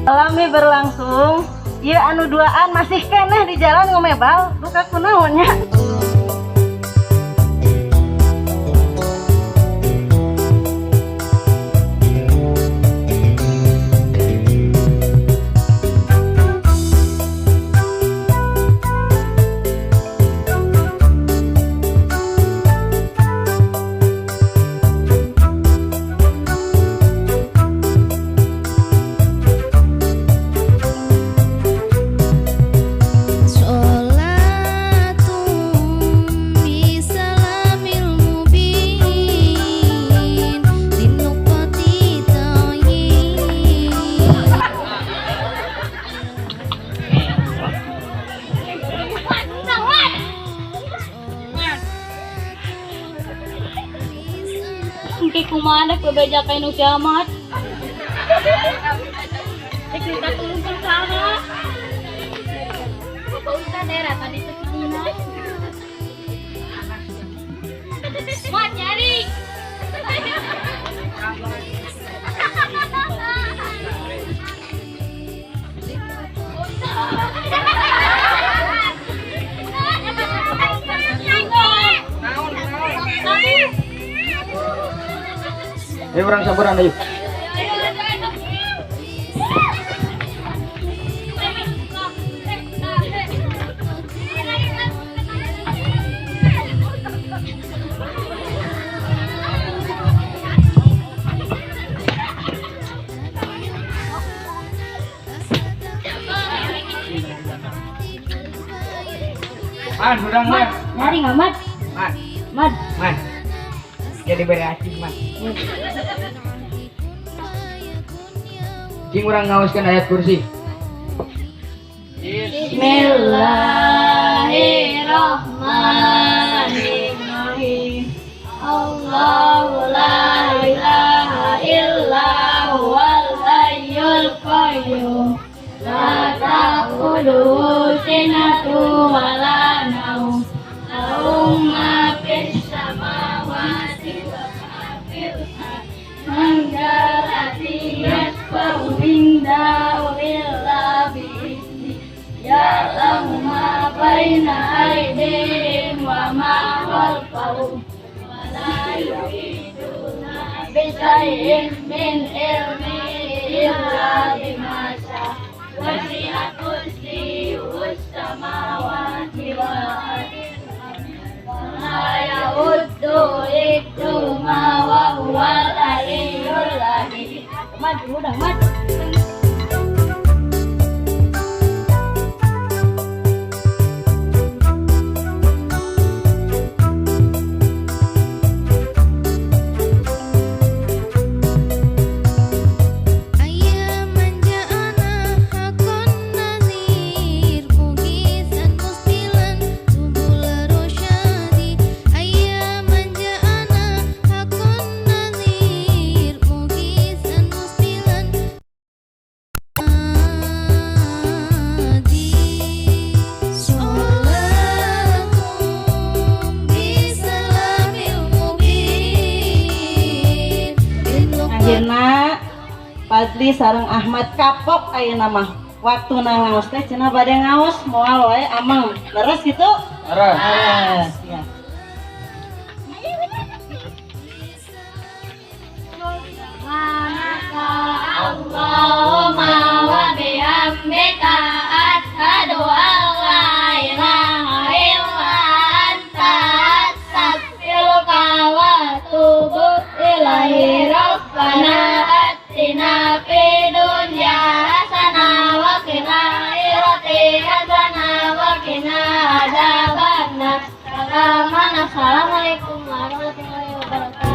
Lami berlangsung, ieu anu duaan masih keneh di jalan ngomebal, duka kunaon nya? Sholatum bisalamil mubin linuqati ta'yin. Engke kumaha dek bebeja ka nu kiamat. Dek minta tulung ka saha? Bapak Ustad daerah tadi teh kumaha? Mat nyari. Ayo urang saburan ayo. Man, urang man. Nyari nggak, Mat? Man, Mat. man. Jadi bere acing, man. Cing urang ngaoskeun ayat kursi. Bismillahirrahmanirrahim. Allahu la ilaha illa huwal hayyul qayyum. La ta'khudhuhu sinatun wa la naum. Lahu ma fis samawati wa ma fil ardh. Man dzal ladzi yashfa'u 'indahu illa bi'iznih. Ya'lamu ma baina aydihim wa ma khalfahum wa la yuhituna bi syai'in min ilmihi illa bima syaa. Wasi'a kursiyyuhus samawati wal ardh wa la ya'uduhu hifdhuhuma wa huwal aliyyul azim. Mat, udah, Mat. Ayyaman ja'ana hakun nazir mughithan musbilan subul rosyadi. Ayyaman ja'ana hakun nazir mughithan musbilan hadi. Sholatum bisalamil mubin. Akhirna Fadli sareng Ahmad kapok ayeuna mah. Waktuna ngaos teh cenah bade ngaos moal wae ameng. Leres gitu? Leres. Leres, ya. Allahumma wa bihamdika asyhadu an la ilaha illa anta astaghfiruka wa atubu ilaihi. Rabbana atina fid dunya hasanah wa fil akhirati hasanah wa qina adzabannar. Assalamualaikum warahmatullahi wabarakatuh.